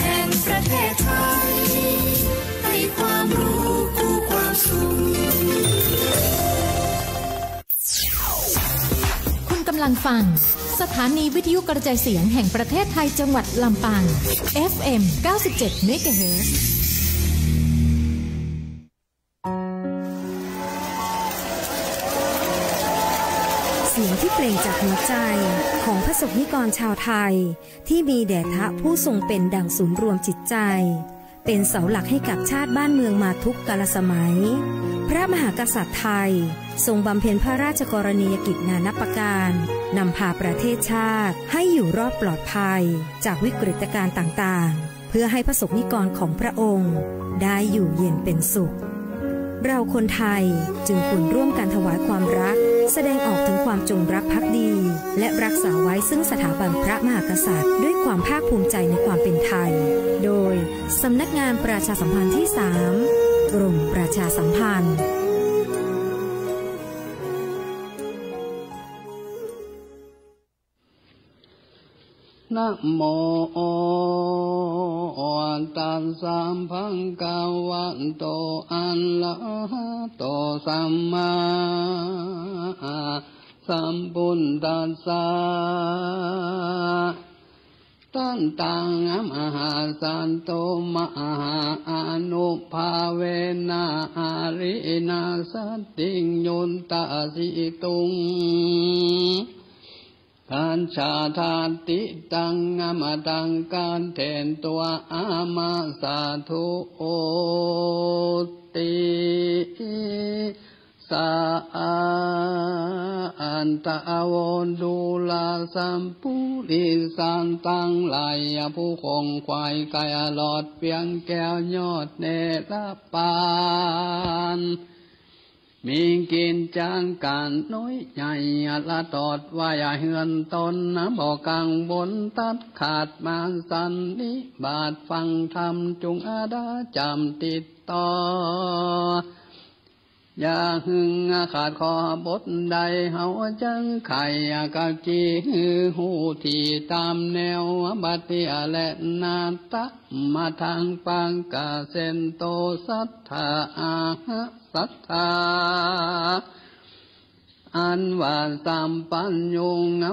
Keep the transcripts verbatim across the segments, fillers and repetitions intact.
แห่งประเทศไทย ให้ความรู้คู่ความสุข คุณกำลังฟัง สถานีวิทยุกระจายเสียงแห่งประเทศไทย จังหวัดลำปาง เอฟเอ็ม เก้าสิบเจ็ด เมกะเฮิรตซ์ เสียงที่เปล่งจากหัวใจของพระสงฆ์นิกรชาวไทย ที่มีแด่ทะผู้ทรงเป็นดั่งศูนย์รวมจิตใจ เป็นเสาหลักให้กับชาติบ้านเมืองมาทุกกาลสมัย พระมหากษัตริย์ไทยทรงบำเพ็ญพระราชกรณียกิจนานับประการ นำพาประเทศชาติให้อยู่รอดปลอดภัยจากวิกฤตการณ์ต่างๆ เพื่อให้พระสงฆ์นิกรของพระองค์ได้อยู่เย็นเป็นสุข เราคนไทยจึงควรร่วมกันถวายความรัก แสดงออกถึงความจงรักภักดี และรักษาไว้ซึ่งสถาบันพระมหากษัตริย์ ด้วยความภาคภูมิใจในความเป็นไทย โดยสำนักงานประชาสัมพันธ์ที่สาม กรมประชาสัมพันธ์ นะโม ตัสสะ ภะคะวะโต อะระหะโต สัมมาสัมพุทธัสสะ ทันตัง มหาสัตโต มหาอานุภาเวนะ อะรินะสัตถิง ยุตตะสิตุง คัจฉาทาติตัง อมตัง กัตเถตัว อะมา สาธุ โอติ สาอันตะโว ดูราสัปปุริสังตังหลาย ผู้ขนขวายไกล หลอดเวียงแก้วยอดเนรปาน มีกิจจังก๋านน้อยใหญ่ ละตอดไว้เฮือนตน บ่กังวลตัดขาดมาสันนิบาตฟังธรรม จุ่งอาดาจำติดต่อ อย่าหึงขาดข้อบทใด เฮาจักไขกะกี้หื้อฮู้ ตี้ต๋ามแนวบัดเดี่ยวแล นาตะมาทางปางกะเซนโต สัตถาอาหะสัตถา อันว่าสัพพัญญู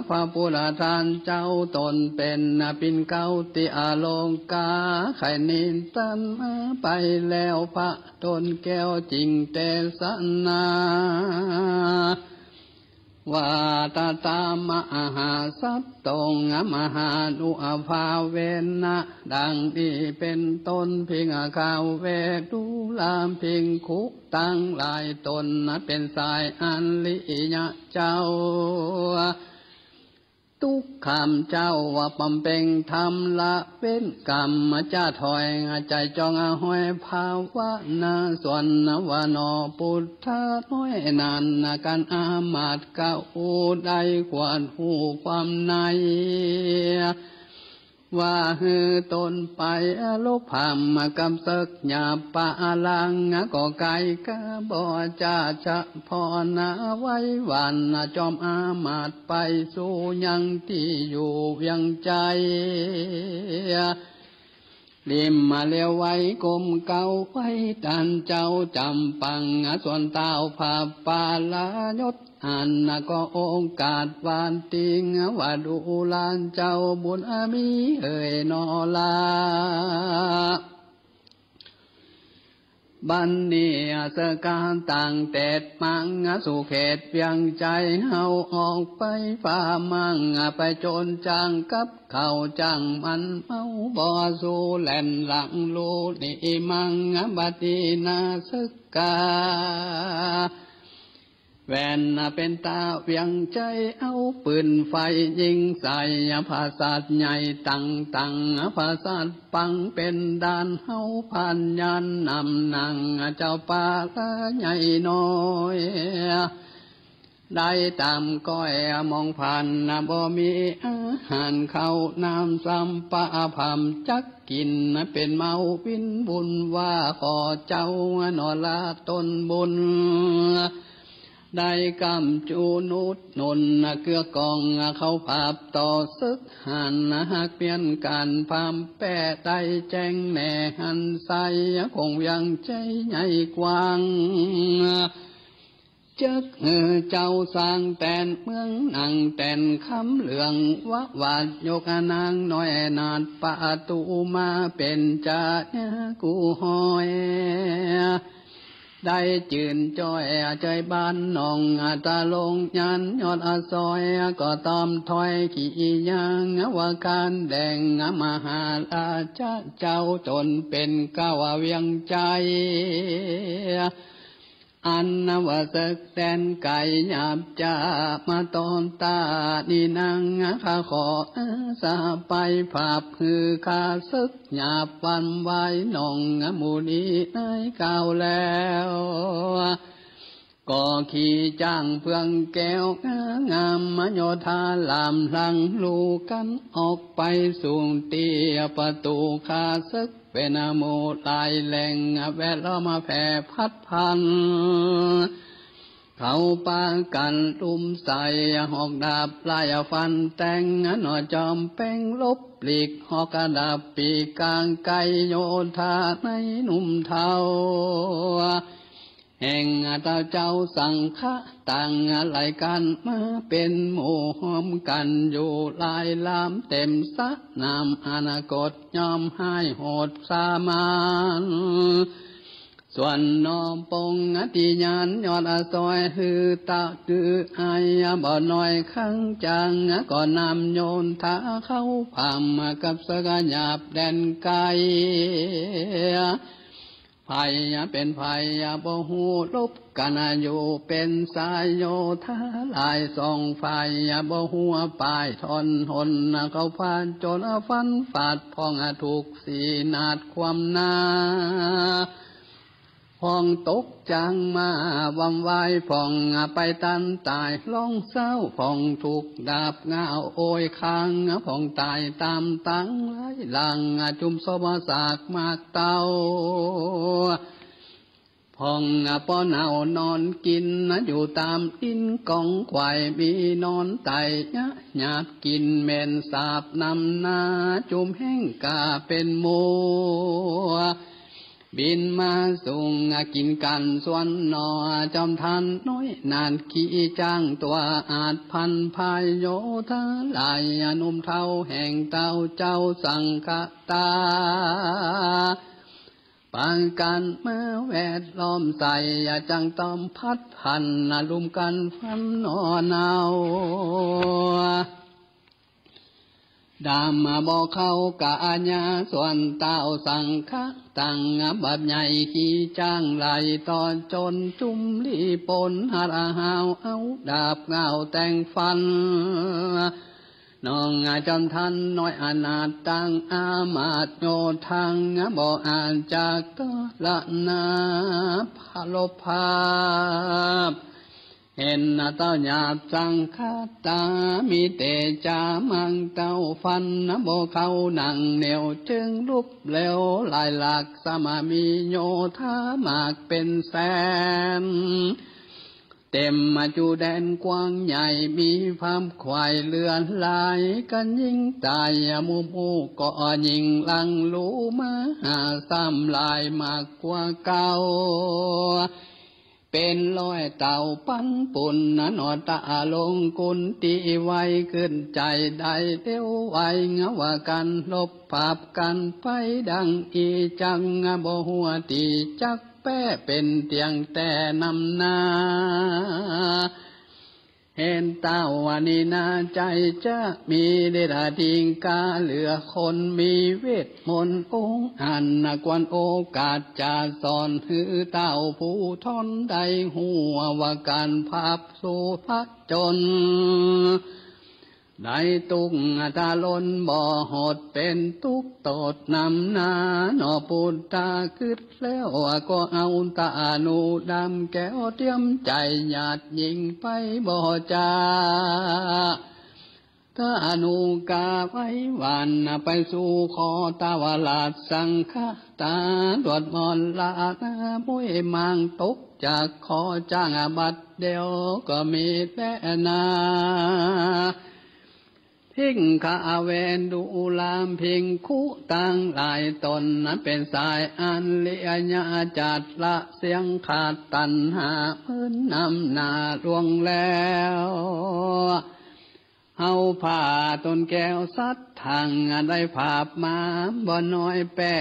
พระพุทธเจ้าต๋นเป๋นปิ่นเกล้าตี้อโลกา ใค่นินทนาไปแล้ว พระต้นแก้วจึงเตสนา ว่าตถามหาสัตโต มหานุภาเวนะ ดังนี้เป๋นต้น ภิกขะเว ดูราภิกขุตังหลายต๋น เป๋นสายอริยะเจ้า ทุกข้าเจ้าว่าบำเพ็งธรรมละเว้นกาม จะถอยใจ๋จองห้อยภาวนา ส่วนว่าหนอปุทธะน้อยนั้น กั๋นอามาตย์เกล้าได้ควรฮู้ความใน ว่าหื้อต๋นไปรบธรรมกับเสิกหยาบปะลัง ก็ไกลกาบ่จะเฉพาะนา ไหว้หวั่นจอมอามาตย์ ไปสู่ยังตี้อยู่เวียงไชย ริมมาเลียวไว้ก้มเกล้าไหว้ต้านเจ้าจำปัง ส่วนต้าวพระปรายศ อันก็โอกาสวันติง ว่าดูราเจ้าบุญมีเอ่ยหนอลา บัดนี้เสิกาตั้งเตศมาสู่เขตเวียงไชย เฮาออกไปฝ่ามัง ไปโจรจ้างกับเขาจ้างมันเมา บ่สู่แล่นหลังลูนี้มัง บัดนี้นาเสิกา แว่นเป๋นต๋าเวียงไชย เอาปืนไฟยิงใส่ ผาสัตว์ใหญ่ต่างๆ ผาสัตว์ปังเป๋นด่าน เฮาผ่านยานนำหนัง เจ้าป่าละใหญ่น้อย ได้ต๋ามก้อยมองผ่าน บ่มีอาหารข้าวน้ำสัมปะพร่ำจักกิ๋น เป๋นเมาวินวุ่นว่า ขอเจ้าหนอละต๋นบุญ ได้กำจุนุดหนุนเกื้อกองเขาผาบต่อศึกหัน หากเปลี่ยนก๋านผามแป้ได้แจ้งแน่หันใส คงเวียงใจ๋ใหญ่กว้าง จักหื้อเจ้าสร้างแตนเมืองหนังแตนคำเหลือง วะหวาดยกนางน้อยนาฏประตู๋มาเป๋นจาเนี่ยกู้ฮ้อย ได้จื้นจ้อยเจยบ้านหนองตะลง ญาณยอดอสอยก็ตอมถอยขี่ยาง ว่าก๋านแด่งมหาราชะเจ้า จ๋นเป๋นเกล้าเวียงใจ๋ อันว่าศึกแดนไก๋หยาบจะมาตอนต้าน นี่นางข้าขอสะไปผาบหื้อข้าศึก หยาบวันไหวหนองหมู่นี้ในก้าวแล้ว ก็ขี่จ้างเฟื่องแก้วงาม โยธาล้ำหลังลู่กั๋นออกไปสู่ตี้ประตู๋ข้าศึก เป๋นหมู่หลายแหล่งแวดล้อมแผ่พัดพัน เขาปากั๋นลุ่มใส่หอกดาบไล่ฟันแตง หน่อจอมเป๋งหลบหลีกหอกดาบปีกก๋างไก๋ โยธาในหนุ่มเฒ่า แห่งเต้าเจ้าสังฆะ ตั้งไหล่กั๋นมาเป๋นหมู่ ฮอมกั๋นอยู่หลายลำ เต๋มสะน้ำอนาคต ย่อมฮ้ายโหดสามาน ส่วนหน่อปงอธิญาณยอดอสอย หื้อตะกืออายบ่น้อยคังจัง ก็นำโยธาเข้าผามกับศึกหยาบแดนไก๋ ภัยเป๋นภัยบ่ฮู้หลบกั๋นอยู่ เป๋นสายโยธาหลายสองฝ่าย บ่ฮู้ป่ายถอนหน เขาผจญฟันฟาดพ่องถูกสีนาฏความหน้า พ่องตกจางมาหว่ำไหว พ่องไปตันต๋ายล่องเศร้า พ่องถูกดาบง่าวโอยคาง พ่องต๋ายต๋ามตังหลายหลัง จุมศพสากหมากเต้า พ่องป้อเน่านอนกิ๋น อยู่ต๋ามตี๋นก๋องควาย มีนอนไต่ยะหยาบกิ๋นเหม็นสาบนำหน้า จุมแห้งก้าเป๋นหมู่ บินมาสูงกิ๋นกั๋นสวนหน่อ จอมทันน้อยนาฏขี่จ้างตั๋วอาจพันพาย โยธาหลายหนุ่มเฒ่าแห่งเต้าเจ้าสังฆะต๋า ปากั๋นมาแวดล้อมใส่ จั่งตอมพัดพันลุ่มกั๋นฟันหน่อเนา ดำบ่เข้ากะอาญา ส่วนเต้าสังฆะตั้งบับใหญ่ขี่จ้างไล่ต่อจ๋น จุมลีปนหัดหาวเอาดาบง่าวแต่งฟัน น้องจอมทันน้อยอนาถตั้งอามาตย์โยธัง บ่อาจจักตระหนักพระลบภาพ เห็นเต้าหยาบสังฆะต๋า มีเตจามังเต้าฟัน บ่เข้าหนังเหนียวจึงลุบเร็วหลายหลัก สมามีโยธามากเป๋นแสน เต๋มมาจุแดนกว้างใหญ่ มีผามควายเลื่อนหลาย กั๋นยิงต๋ายหมู่หมู่ ก็ยิงหลังลู่มาหาซ้ำหลายมากกว่าเก่า เป๋นร้อยเต้าปันปุ้น หน่อตะลงกุนตี้ไว ขึ้นใจ๋ได้เร็วไว ว่ากั๋นลบปราบกั๋นไปดังอี้ จักบ่หัวตี้จัก แป้เป๋นเตี้ยงแต๊นำหน้า เห็นเต้าอันนี้นาใจ๋จะมีฤทธิ์อธิงกาเหลือคน มีเวทมนต์องค์อันควรโอกาสจะสอน หื้อเต้าผู้ทนได้ฮู้ว่าก๋านผาบสู้ผจญ ได้ตุ๊กข์ทรนบ่หด เป๋นตุ๊กข์โต้ษนำหน้า หน่อปุตตะกึ๊ดแล้วก็เอาตาหนูดำแก้วเตรียมใจ๋ หยาดยิ่งไปบ่จา ตะอนุกาไว้หวั่นไปสู่ขอตาวราชสังฆะ ตาดวดมรณะมุยมังตกจากขอจ้างบัดเดียวก็มีแต๊นา ภิกขะเวรดูราภิกขุตังหลายต๋น นั้นเป๋นสายอันเลียญาจัดละเสี้ยงขาดตัณหา มึนนำหน้าล่วงแล้ว เฮาผ้าต้นแก้วสัตว์ทั้งได้ผาบมาบ่น้อยแป้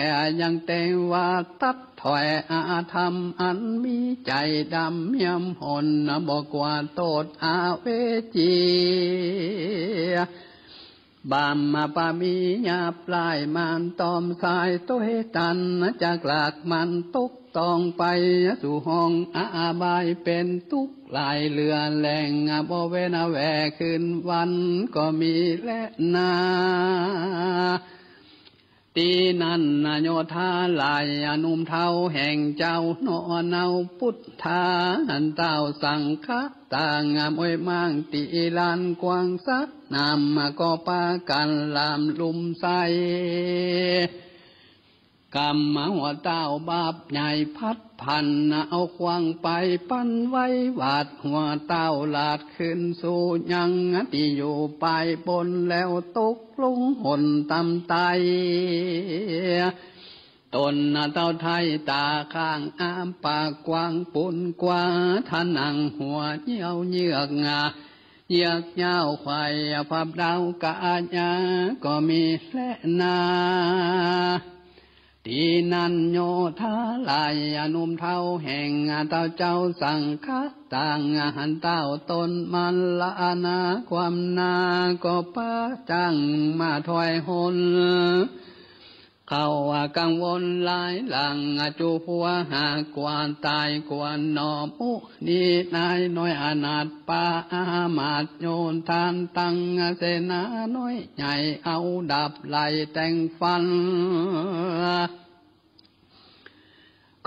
ยังเตว่าตัดถอยอาธรรมอันมีใจ๋ดำเยี่ยมหน บ่กั๋วโต้ษอเวจี บาปมาปะมีหยาบหลายมารต้อมสายตวยตัน จากหลากมันตกต้องไปสู่ห้องอบายเป๋นตุ๊กข์หลายเหลือแรง บ่เว้นแวคืนวันก็มีแลนา ตี้นั้นโยธาหลายหนุ่มเฒ่าแห่งเจ้าหนอเนาปุทธา หันเต้าสังฆะต่างมวยมั่งตี้ลานกว้างสะน้ำ ก็ปากั๋นลามลุ่มใส กำหัวเต้าบาปใหญ่พัดพัน เอาขว้างไปปันไว้หวาด หัวเต้าหลาดขึ้นสู่ยังตี้อยู่ปายบน แล้วตกลงหนต่ำต๋าย ต๋นเต้าไท้ต๋าข้างอ้าปากกว้างปูนกว้างทะนังหัวเยี่ยวเยือกงา เยือกยาวไขว่พับดาวกะอาญาก็มีแลนา ตี้นั้นโยธาหลายหนุ่มเฒ่าแห่งเต้าเจ้าสังฆะต่าง หันเต้าต๋นมรณะความนา ก็ปาจ้างมาถอยหน เขากังวลหลายหลัง จูหัวหากว่าต๋ายกว่าหนอ มุนีนายน้อยอนาถปาอามาตย์โยธาตัง เสนาน้อยใหญ่เอาดาบไล่แตงฟัน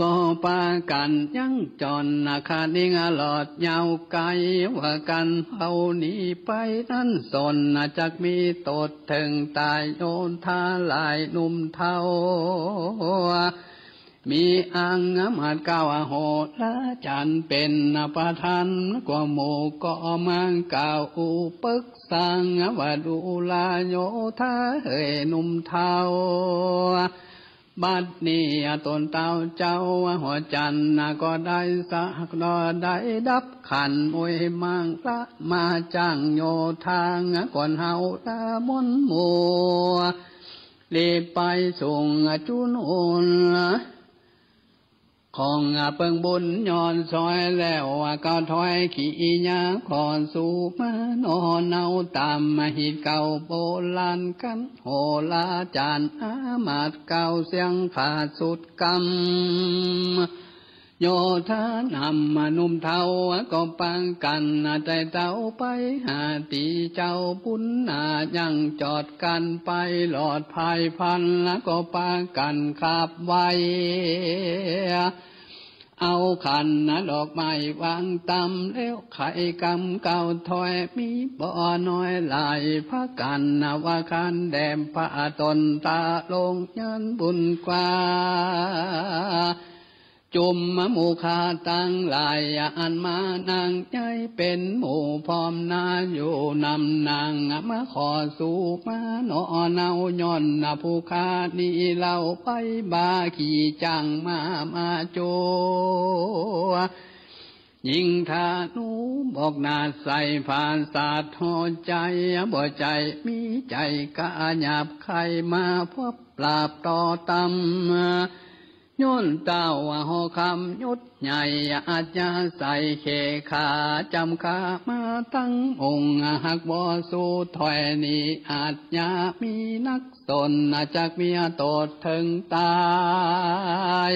ก็ปากั๋นยั้งจ๋อน ขะนิงหลอดยาวไก๋ ว่ากั๋นเฮาหนีไปนั้นสน จักมีโต้ษเถิงต๋าย โยธาหลายหนุ่มเฒ่า มีอังมาตย์เก้าโหราจ๋ารย์เป๋นประธาน กว่าหมู่ก็มากล่าวอู้ปึกษา ว่าดูราโยธาเหยหนุ่มเฒ่า บัดนี้ต๋นเต้าเจ้าหัวจันทร์ก็ได้สักดอได้ดับขัน มวยมังละมาจ้างโยธา ก่อนเฮาละมนหมู่ รีบไปส่งจุนอุน ของเปิงบุญย้อนซอยแล้ว ก็ถอยกิริยาขอสู่มาหนอ เนาต๋ามหิตเก่าโบราณกั๋น โหราจ๋ารย์อามาตย์เก่าเสี้ยงขาดสุดกำ โยธานำหนุ่มเฒ่าก็ปากั๋น ไต่เต้าไปหาตี้เจ้าบุญนา ยังจอดกั๋นไปหลอดภายพัน ก็ปากั๋นขับไว้ เอาขันดอกไม้วางต๋าม แล้วไขกำก้าวถอย มีบ่น้อยหลายพากั๋น ว่าขันแด่พระต๋นต๋าลงยันบุญกว่า จุมหมู่ข้าตังหลาย อันมานั่งใหญ่เป๋นหมู่พร้อมหน้า อยู่นำนางมาขอสู่มาหนอ เนาย้อนผู้ข้านี้เล่า ไปบ่าขี่จั่งมามาจัว ยิ่งธนูบอกหนาใส่ผาสาทหัวใจ๋ บ่ใจ๋มีใจ๋กะหยาบคาย มาพบปราบต่อตำ ย้อนเต้าหอคำยศใหญ่ อาจจะใส่เขขา จ๋ำขามาตังองค์ หากบ่สู้ถอยนี้ อาจจะมีนักสน จักมีโต้ษเถิงต๋าย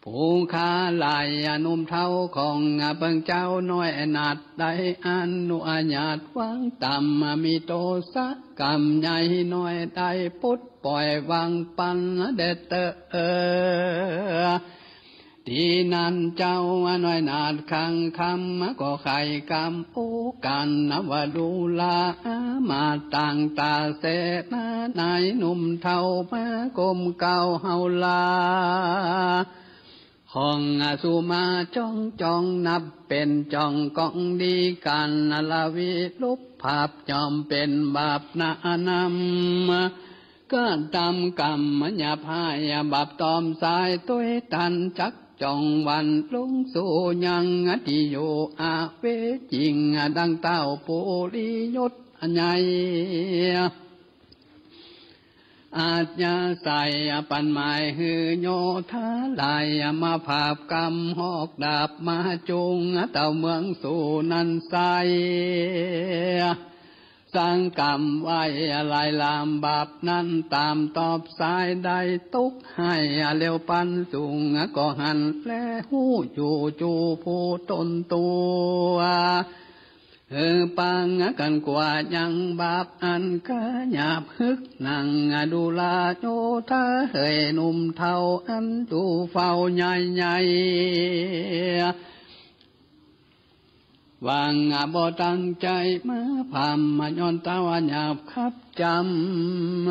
ผู้ข้าหลายหนุ่มเฒ่าของเปิงเจ้าน้อยอนาถ ได้อนุญาตวางต๋าม มีโตสะกรรมใหญ่น้อย ได้ปลดป่อยวางปันแด่เต๊อะ ตี้นั้นเจ้าน้อยนาถขังคำก็ใค่กำอู้กั๋นว่า ดูราอามาตย์ต่างต๋าเสนาหนุ่มเฒ่ามาก้มเก้าเฮาลา ของสุมาจ้องจ่องนับเป๋นจ่องกองดีกั๋น ละวิลุบผับย่อมเป๋นบาปหนานำ กระตำกรรมหยาบฮ้ายบาปตอมสาย ตวยตันจักจ่องหวั่นลงสู่ยังตี้อยู่อเวจี ดังเต้าปุริยศใหญ่ อาจยาใส่ปันหมายหื้อโยธาหลาย มาผาบกำหอกดาบมาจุง เต้าเมืองสู่นั้นไส้ สังกรรมไว้หลายลามบาปนั้น ต๋ามตอบสายได้ตกฮ้าย เร็วปันสุงก็หันแลฮู้อยู่จูผู้ตนตั๋ว เออ ปางกั๋นกว่ายังบาปอันกาหยาบ ฮึกหนังดูราโยธาเหยหนุ่มเฒ่าอันอยู่เฝ้าใหญ่ๆ หวังบ่ตั้งใจ๋มาพร่ำ ย้อนเต้าหยาบคับจำ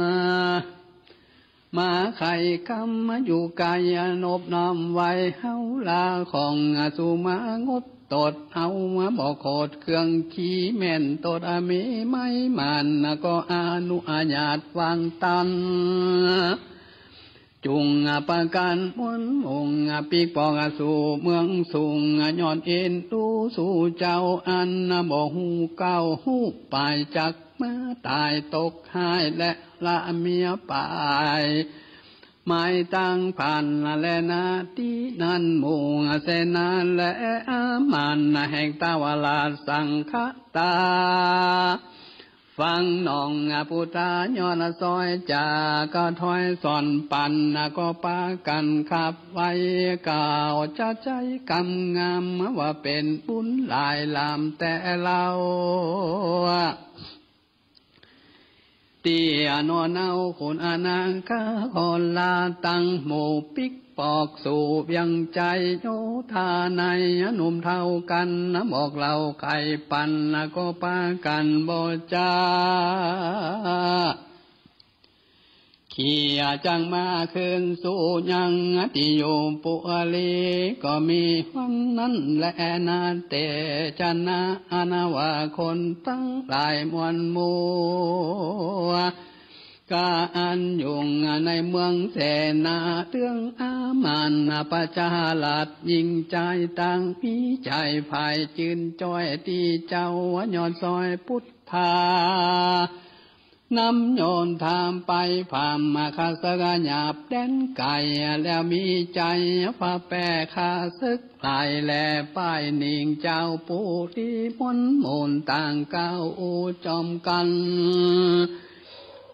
มาใค่กำอยู่ไก๋ นบน้อมไหว้เฮาลา ของสุมางดตด เอาบ่โขดเครื่องขี้แม่นตด มีไม้มันก็อนุญาตวางตัน จุงประก๋านมวลมุ่ง ปิ๊กปอกสู่เมืองสุง ย้อนเอ็นดูสู่เจ้าอันบ่ฮู้เก๊าฮู้ปาย จักมาต๋ายตกฮ้ายและละเมียไป หมายตางผ่านแลนาตี้นั้นหมู่เสนาและอามาตย์แห่งเต้าราชสังฆตา ฟังหนอพุทธาย้อนซอยจ๋า ก็ถ้อยสอนปั๋นก็ปากั๋นขับไว้ กล่าวจะใจ๊กำงามว่าเป๋นบุญหลายลามแต๊เล่า ตี้นอนเอาคุณอนาคาขอลาตังหมู่ปิ๊กปอกสู่เวียงใจ๋โยธาในหนุ่มเฒ่ากั๋นบอกเล่าไขปั๋นก็ปากั๋นบ่จ๊า เขี่ยจักมาคืนสู่ยังตี้อยู่ปุรี ก็มีวันนั้นแลนาเตชะนา อันว่าคนตังหลายมวลหมู่ ก็อันอยู่ในเมืองเสนา เตื้องอามาตย์ประชาราชยิ่งใจ๋ตัง มีใจ๋ใฝ่จื้นจ้อยตี้เจ้า ย้อนซอยปุทธา นำโยธาไปพร่ำข้าศึกหยาบแดนไก๋ แล้วมีใจ๋พระแป้ข้าศึกหลาย แลป้ายหนิงเจ้าปุรีมวลหมู่ต่างเก๊าอู้จอมกั๋น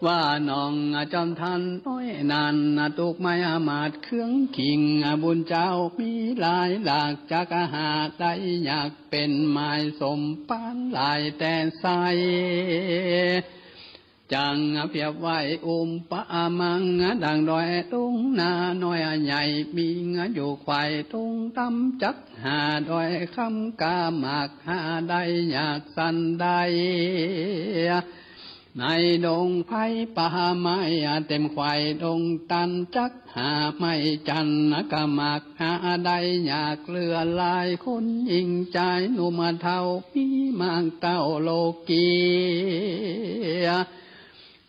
ว่าน้องจอมทันน้อยนั้น ตุ๊กไม้อามาตย์เครื่องขิง บุญเจ้ามีหลายหลาก จักหาได้ยาก เป๋นหมายสมปานหลายแต่ไส้ จั่งเปรียบไว้อุปมา ดั่งดอยตุงนาน้อยใหญ่ มีอยู่ไขว่ตุงตำ จักหาดอยคำกาหมาก หาได้ยากสันใด ในดงไผ่ป่าไม้เต็มไขว่ดงตัน จักหาไม้จันทร์กาหมาก หาได้ยากเหลือหลาย คนยิ่งใจ๋หนุ่มเฒ่า มีมากเต้าโลกี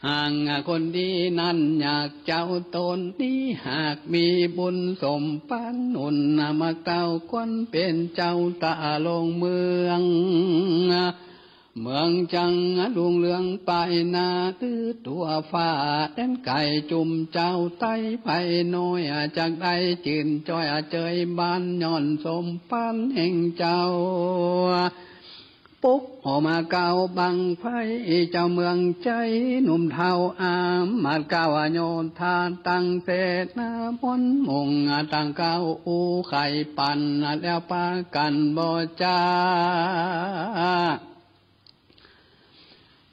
ห่างคนดีนั้นยาก เจ้าต๋นนี้หากมีบุญสมปานนุน มากเต้าควรเป๋นเจ้าต๋าลงเมือง เมืองจั่งรุ่งเรืองไปหน้า ตื้อตั๋วฟ้าแดนไก๋ จุมเจ้าไต้ไพน้อย จักได้จื้นจ้อยเจยบาน ย้อนสมปานแห่งเจ้า ปกออกมาเก๊าบั้งไฟ เจ้าเมืองใจ๋หนุ่มเฒ่าอามาตย์เก๊า โยธาตั้งเสนามวลหมู่ต่างเก๊าอู้ไขปั๋น แล้วปากั๋นบ่จ๊า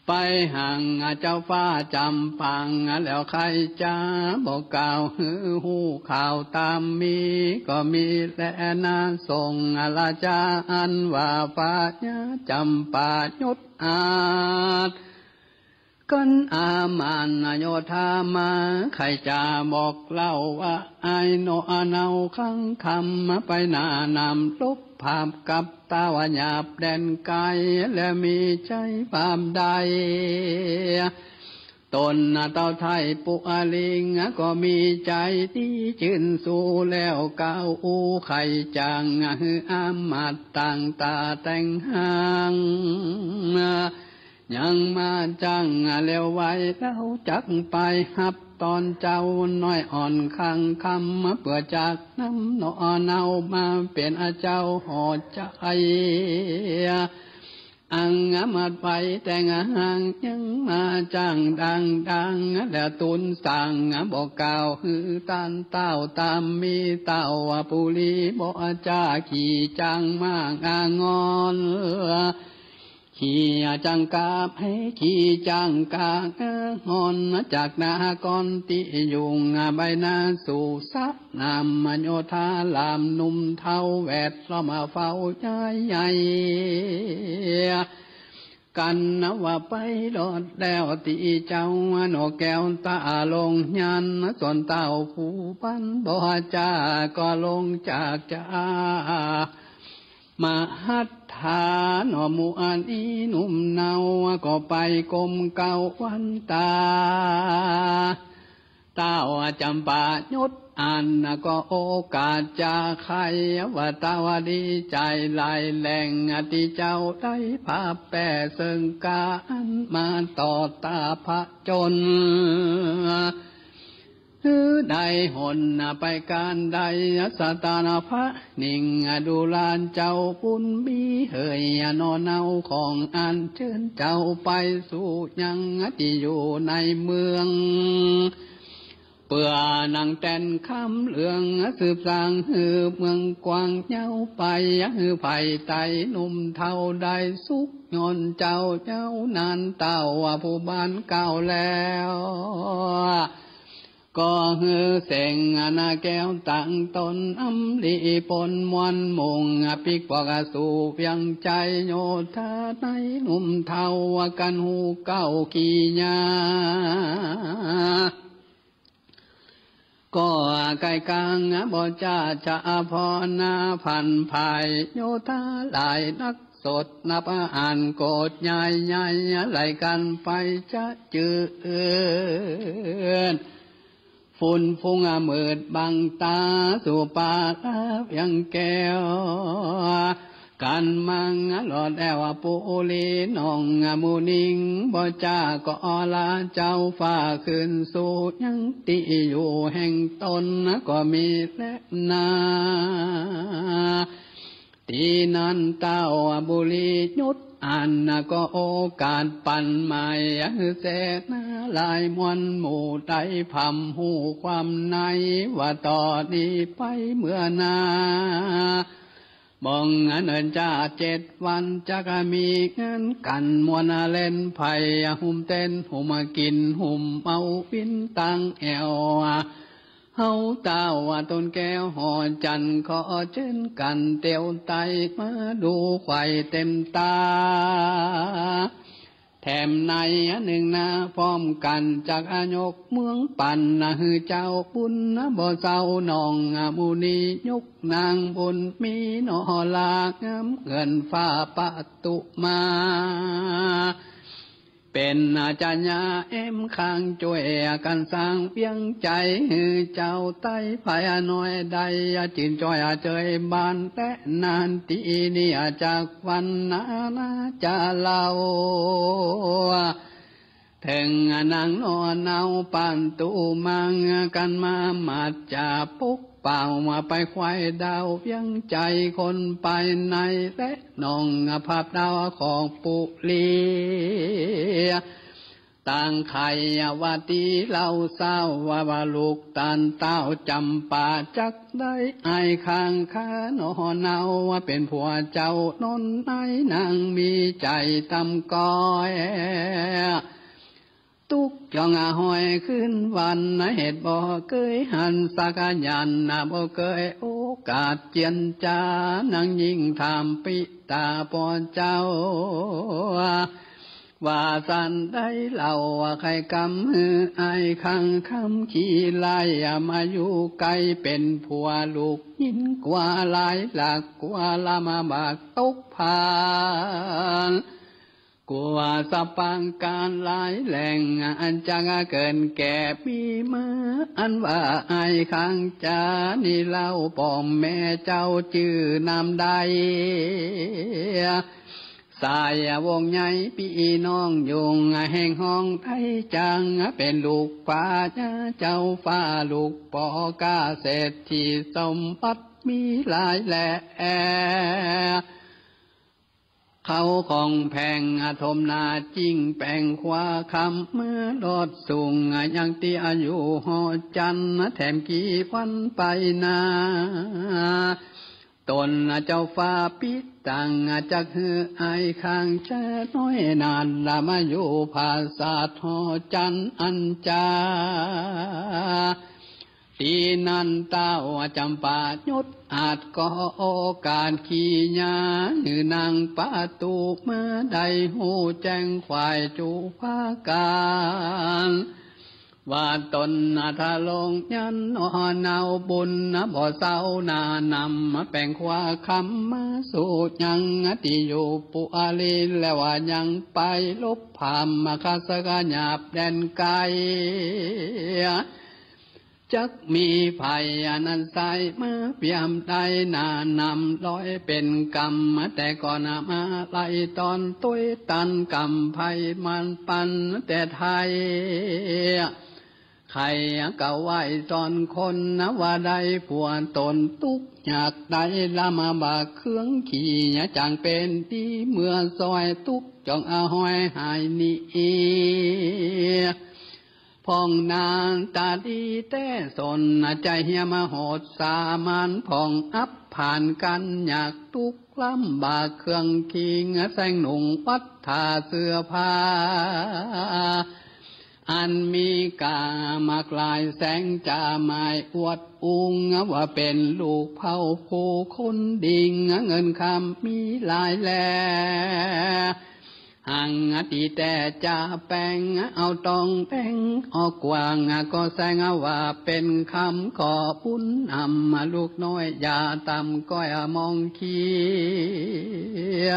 ไป ไปหาเจ้าฟ้าจ๋ำปา แล้วใค่จะบ่กล่าวหื้อฮู้ข่าวต๋ามมี ก็มีแลนา ส่งราชาอันว่าพญาจ๋ำปายุทธอาจ กันอามาตย์โยธามา ใค่จะบอกเล่าว่า อ้ายหนอเนาข้างคำ ไปหน้าน้ำลบ ผาบกับต้าวหยาบแดนไก๋ และมีใจ๋ผาบใด ต๋นต้าวไทยปุอาลิง ก็มีใจ๋ดีจื้นสู้ แล้วกล่าวอู้ใค่จ๋าง หื้ออามาตย์ต่างต๋าแต่งหาง ยังมาจั้ง แล้วไวเต้าจักไปฮับ ต๋อนเจ๊าน้อยอ่อนข้างคำ เปื้อจักนำหนอเนามาเป๋นเจ้าหอใจ๋ อังมาตย์ไปแต่งหาง ยังมาจั้งดังดัง แล้วตูนสั่งบอกกล่าวหื้อต้านต้าวต๋ามมี ต้าวปุรีบ่จ้า ขี่จ๊างม้างอน ขี่จ๊างกาไป ขี่จ๊างกาฮ้อน จากนครตี้อยู่ใบหน้าสู่สระน้ำโยธาราม หนุ่มเฒ่าแวดล้อมเฝ้าใจ๋ใหญ่ กั๋นว่าไปรอดแล้วตี้เจ๊าหนอแก้วต๋าลงยัน ส่วนต้าวผู้ปันบ่จ้า ก็ลงจากจ๊า มหัตถาหนอหมู่อันนี้หนุ่มเนา ก็ไปก้มเก้าวันต๋า ต้าวจ๋ำปายุทธอันก็โอกาสจะใค่ ว่าต้าวดีใจ๋หลายแหล่ง ตี้เจ้าได้ผาบแป้เซิ่งก๋าอันมาต่อต้าผจญ หื้อได้หนไปก๋านใด สถานพระนิ่งดูหลานเจ้าบุญมี เหยหนอเนาของอันเจิญเจ้าไปสู่ยังตี้อยู่ในเมือง เปื้อนั่งแต๋นคำเหลือง สืบสร้างหื้อเมืองกว้างยาวไป หื้อไพร่ไต้หนุ่มเฒ่าได้สุข ย้อนเจ้าเย้านาน ต้าวผู้บานกล่าวแล้ว ก็หื้อเสงนาแก้วตังต๋น อำลีปนมวลมุ่ง ปิ๊กปอกสู่เวียงใจ๋ โยธาในหนุ่มเฒ่ากั๋นฮู้เก้ากิริยา ก็ใก้กังบ่จ้าจะพอนา พันภายโยธาหลายนัก สดนับอันโกฏใหญ่ใหญ่ ไหลกั๋นไปจะจื้น ฝุ่นฟุ้งมืดบังต๋า สู่ป่าละเวียงแก้ว กั๋นมังรอดแล้วปุรีน้องหมู่นิ่ง บ่จ้าก็ลาเจ้าฟ้าขึ้นสู่ยังตี้อยู่แห่งต๋น ก็มีแลนา ตี้นั้นต้าวบุรียุทธอันก็โอกาสปันใหม่ หื้อเสนาหลายมวลหมู่ได้พร่ำฮู้ความใน ว่าต่อนี้ไปเมื่อหน้า บ่งเนินจะเจ็ดวัน จักมีงานกั๋นมวลเล่นไพ่ หุมเต้นหุมกิ๋นหุมเมาวินตังแอ่ว เฮาต้าวต๋นแก้วหอจั๋น ขอเจิญกั๋นเตียวไต่ มาดูไขว่เต็มต๋า แถมในนึ่งนาพร้อมกั๋น จักยกเมืองปั๋น หื้อเจ้าบุญบ่เศร้า น้องหมู่นี้ยกนางบุญมี นอลางามเงินฟ้าประตูมา เป๋นอาจารยาแอมข้างจ้วยกั๋นสร้างเวียงใจ๋ หื้อเจ้าไต้ภายน้อยได้จื้นจ้อยเจยบาน แต่นานตี้นี้จักวันนานาจะเล่า เถิงนางหนอเนาปานตูมัง กั๋นมามัดจะปกเป่า มาไปไขว่ดาวเวียงใจ๋ คนภายในและน้องภาพดาวของปุรี ตังใค่ว่าตี้เล่าเศร้า ว่า ว่าลูกต้านต้าวจ๋ำปา จักได้อ้ายข้างข้าหนอเนา ว่าเป๋นผัวเจ้าหนนใน นางมีใจ๋ต่ำก้อย ตุ๊กข์จ๋องอหอยคืนวัน เหตุบ่เกยหันสักยานนา บ่เกยโอกาสเจียรจ๋า นางยิ่งถามปิตาป้อเจ้า ว่าสันใดเล่า ว่าใค่กำหื้ออ้ายข้างคำขี้ไล่ มาอยู่ใก้เป๋นผัวลูก ยิ่งกว่าหลายหลาก กว่าลำบากตกพาน กว่าสะปางก๋านหลายแหล่ง อันจักเกินแก่มีมา อันว่าอ้ายข้างจ๋านี้เล่า ป้อแม่เจ้าจื้อนามใด สายวงศ์ใหญ่ปี้น้องยุง แห่งฮ้องไทจ๋าง เป๋นลูกป้าเจ้าฟ้า ลูกป้อก้าเศรษฐี สมบัติมีหลายแล เข้าของแพง ถมนาจิ้งแป๋งคว้าคำ เมื่อลอดสูง ยังตี้อายุฮอดจันทร์ แถมกี่วันไปนา ต๋นเจ้าฟ้าปิดตัง จักหื้ออ้ายข้างจ๋าน้อยนั้น ละมาอยู่ผาสาทฮอดจันทร์อันจา ตี้นั้นต้าวจ๋ำปาหยุดอาจ ก็โอกาสขี้หญ้า หื้อนางประตู๋เมื่อได้ฮู้แจ้ง ขวายจุภาก๋าน ว่าต๋นทะลงยันหนอเนา บุญบ่เศร้าหน้านำ แป๋งคว้าคำมาสู่ยัง ตี้อยู่ปุอาลี แล้วว่ายังไปลบผาม มาคัสกะหยาบแดนไก๋ จักมีภัยอันนั้นใส มาเปียมได้หน้านำ ร้อยเป๋นกำ แต่ก่อนมาไล่ตอน ตวยตันกำภัยมันปันแต่ไทย ใค่กะไหว้สอนคน ว่าได้ผัวต๋นตุ๊กข์ยากได้ลำบาก เครื่องขี้จ๋างเป๋นตี้ เมื่อซ่อยตุ๊กข์จ๋องอหอยหายหนี พ่องนางต๋าดีแต๊สน ใจ๋เหียมโหดสามาน พ่องอับผ่านก๋านยากตุ๊กข์ลำบาก เครื่องคิงแสงหนุ่ง วัตถาเสื้อผ้า อันมีก้ามากหลาย แสงจ๋าหมายอวดอุ้ง ว่าเป๋นลูกเผ่าผู้คนดิ่ง เงินคำมีหลายแล หังตี้แต่จะแป๋ง เอาตองแป๋งออกกว้าง ก็แสงว่าเป๋นคำ ขอบุญนำลูกน้อย อย่าต่ำก้อยมองเขีย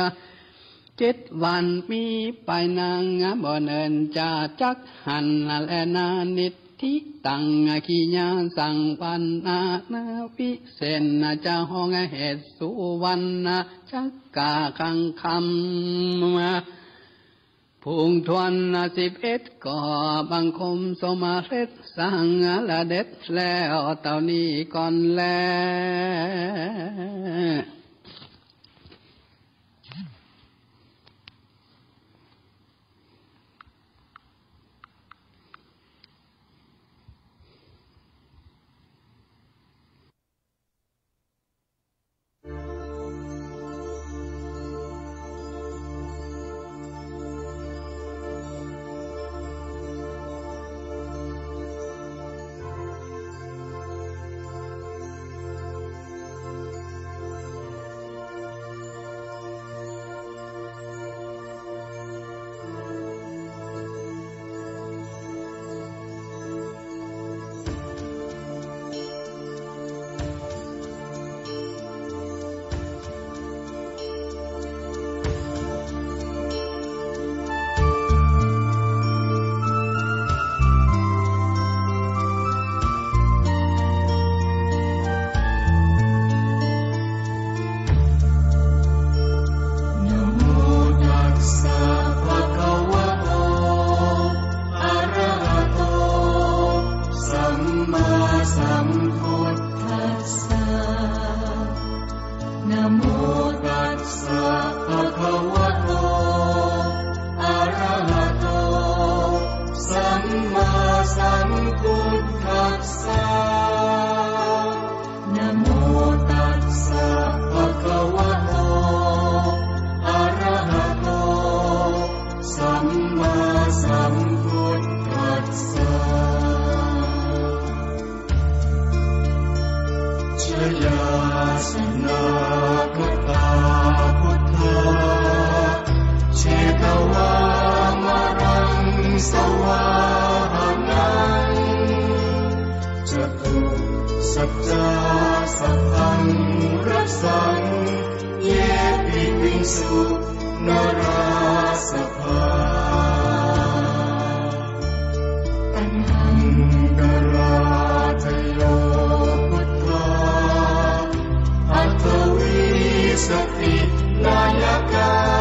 เจ็ดวันมีไปนาง บ่เนินจะจักหัน และนานิทธิตัง ขีญาสังวรรณา นาวิเศษจะฮ้องเหตุสุวรรณจักกาคังคำ พุงทวนสิบเอ็ด ก็บังคมสมเร็จ สังละเด็จแล้วเต้านี้ก่อนแล สนากตาพุทธา เชตวามะรังสวาหะนัง จตุสัจจาสัพพังรัสสัง เยปิวิงสุนราสภา อังคราทโยพุทธา อัฏฐวีสตินายกา